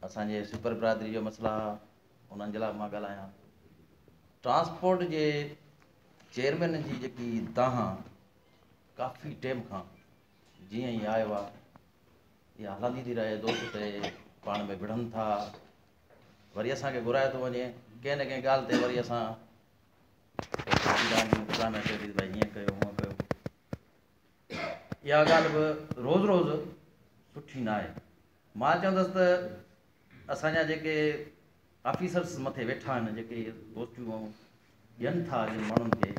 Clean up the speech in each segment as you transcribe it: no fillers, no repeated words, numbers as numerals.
اسان جي سپر برادري جو مسئلا انهن جي لاء به مان ڳالهايان. ٽرانسپورٽ جي چيئرمين جي جيڪي دانهن ڪافي ٽيم کان جيئن ئي آيو آ اها هلندي ٿي رهي، دوست ته پاڻ ۾ وڙهن ٿا، وري اسان کي گهرايو ٿو وڃي ڪنهن نه ڪنهن ڳالهه تي، وري اسان انتظاميا چئي ٿي ڀائي هيئن ڪيو هونئن ڪيو. اها ڳالهه به روز روز سٺي نه آهي. مان چوندس ته اسان جا جيڪي آفيسرس مٿي ويٺا آهن، جيڪي پوسٽيون ڏين ٿا جن ماڻهن کي،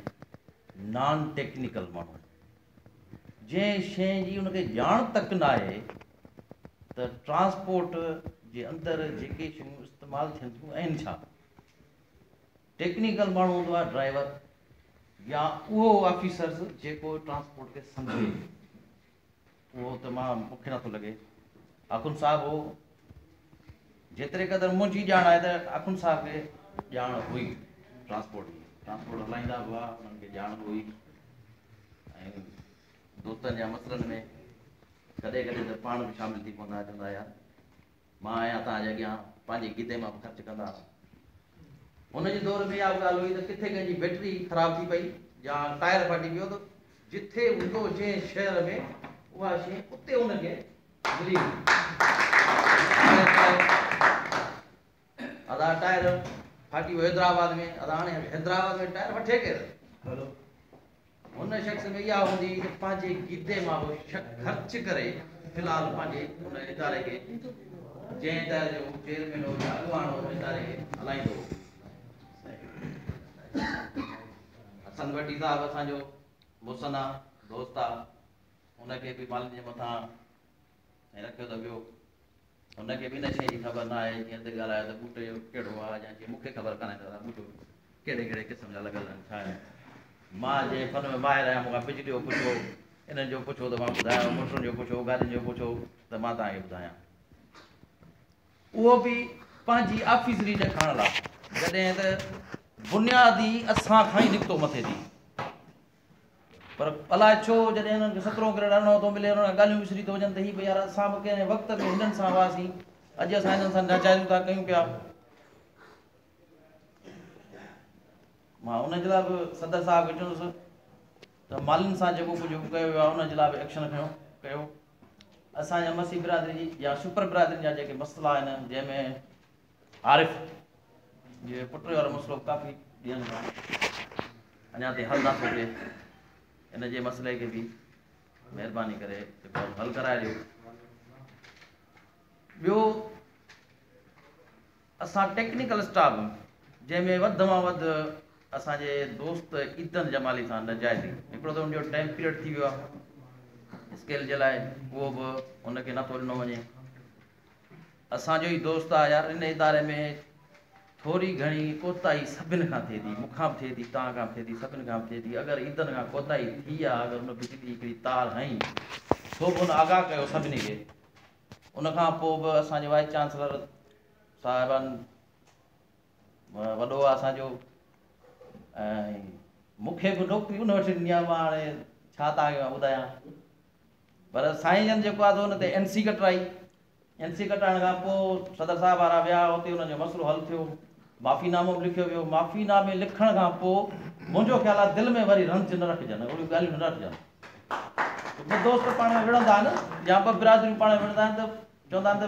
نان ٽيڪنيڪل ماڻهو، جنهن شيء جي ان کي ڄاڻ تڪ نه آهي ته ٽرانسپورٽ جي اندر جيڪي شيون استعمال ٿين ٿيون آهن ڇا. ٽيڪنيڪل ماڻهو هوندو آهي ڊرائيور يا اهو آفيسرس جيڪو ٽرانسپورٽ کي سمجهي، اهو ته مان مون کي نٿو لڳي آخوند صاحب هو. جيتري قدر منهنجي ڄاڻ آهي ته آخوند صاحب کي ڄاڻ هئي ٽرانسپورٽ جي، ٽرانسپورٽ هلائيندا به هئا، انهن کي ڄاڻ به هئي ۽ دوستن جا مسئلن ۾ ڪڏهن ڪڏهن ته پاڻ به شامل ٿي پوندا، چوندا يار مان آهيان توهان جي اڳيان، پنهنجي گيتي مان به خرچ ڪندا. هن جي دور ۾ اها به ڳالهه هئي ته ڪٿي ڪنهن جي بيٽري خراب ٿي پئي يا ٽائر ڦاٽي پيو ته جٿي هوندو جنهن شهر ۾ اها شيء اتي ان کي ملي ويندي. ادا ٽائر ڦاٽي ويو حيدرآباد ۾، ادا هاڻي حيدرآباد ۾ ٽائر وٺي ڪير؟ هن شخص ۾ اها هوندي ته پنهنجي گيتي مان به خرچ ڪري في الحال پنهنجي ان اداري کي، جنهن اداري جو هو چيئرمين هو يا اڳواڻ هو، ان اداري کي هلائيندو هو. حسن ڀٽي صاحب اسان جو محسن آ، دوست آ، ان کي به مالن جي مٿان رکيو ته ويو، هن کي به ان شيء جي خبر نه آهي. جيئن ته ڳالهايو ته ٻوٽي جو ڪهڙو آهي يا جيئن مون کي خبر ڪانهي ته ٻوٽو ڪهڙي ڪهڙي قسم جا لڳل آهن، ڇا آهن. مان جنهن فن ۾ ماهر آهيان، مون کان بجلي جو پڇو، انهن جو پڇو ته مان ٻڌايان، موٽرن جو پڇو، گاڏين جو پڇو ته مان توهان کي ٻڌايان. اهو به پنهنجي آفيسري ڏيکارڻ لاء، جڏهن ته بنيادي اسان کان ئي نڪتو مٿي ٿي. پر الائي ڇو جڏهن انهن کي سترهون گريڊ ارڙهون ٿو ملي، انهن کان ڳالهيون وسري ٿو وڃن ته هي به يار اسان به ڪنهن وقت ۾ هنن سان هئاسين، اڄ اسان هنن سان ناجائزيون ٿا ڪيون پيا. مان ان جي لاء به صدر صاحب کي چوندس ته مالين سان جيڪو ڪجهه ڪيو ويو آهي ان جي لاء به ايڪشن کنيو ڪيو. اسان جا مسيح برادري جي يا سپر برادرين جا جيڪي مسئلا آهن، جنهن ۾ عارف جي پٽ وارو مسئلو ڪافي ڏينهن کان اڃا تائين حل نٿو ٿئي، ان جي مسئلي کي به مهرباني ڪري حل ڪرائي ڏيو. ٻيو اسان ٽيڪنيڪل اسٽاف، جنهن ۾ وڌ مان وڌ اسان جي دوست عيدن جمالي سان ناجائزي، هڪڙو ته ان جو ٽائيم پيريڊ ٿي ويو آهي اسڪيل جي لاء، اهو به ان کي نٿو ڏنو وڃي. اسان جو ئي دوست آهي يار، ان اداري ۾ ٿوري گهڻي ڪوتاهي سڀن کان ٿئي ٿي، مون کان به ٿئي ٿي، توهان کان به ٿئي ٿي، سڀن کان به ٿئي ٿي. اگر عيدن کان ڪوتاهي ٿي آهي، اگر ان بجلي جي هڪڙي تار هنئي، سو به ان آگاهه ڪيو سڀني کي. ان کان پوء به اسان جي وائيس چانسلر صاحبان وڏو آهي اسان جو، ۽ مون کي به نوڪري ان وٽ ڏني آهي. مان هاڻي ڇا توهان کي مان ٻڌايان، پر سائين جن جيڪو آهي سو ان تي اين سي ڪٽرائي. اين سي ڪٽائڻ کان پوء صدر صاحب وارا ويا، اتي انهن جو مسئلو حل ٿيو، معافي نامو به لکيو ويو. معافي نامي لکڻ کان پوء منهنجو خيال آهي دل ۾ وري رنج نه رکجن، اهڙيون ڳالهيون نه رکجن. ٻه دوست پاڻ ۾ وڙهندا آهن يا ٻه برادريون پاڻ ۾ وڙهندا آهن ته چوندا آهن ته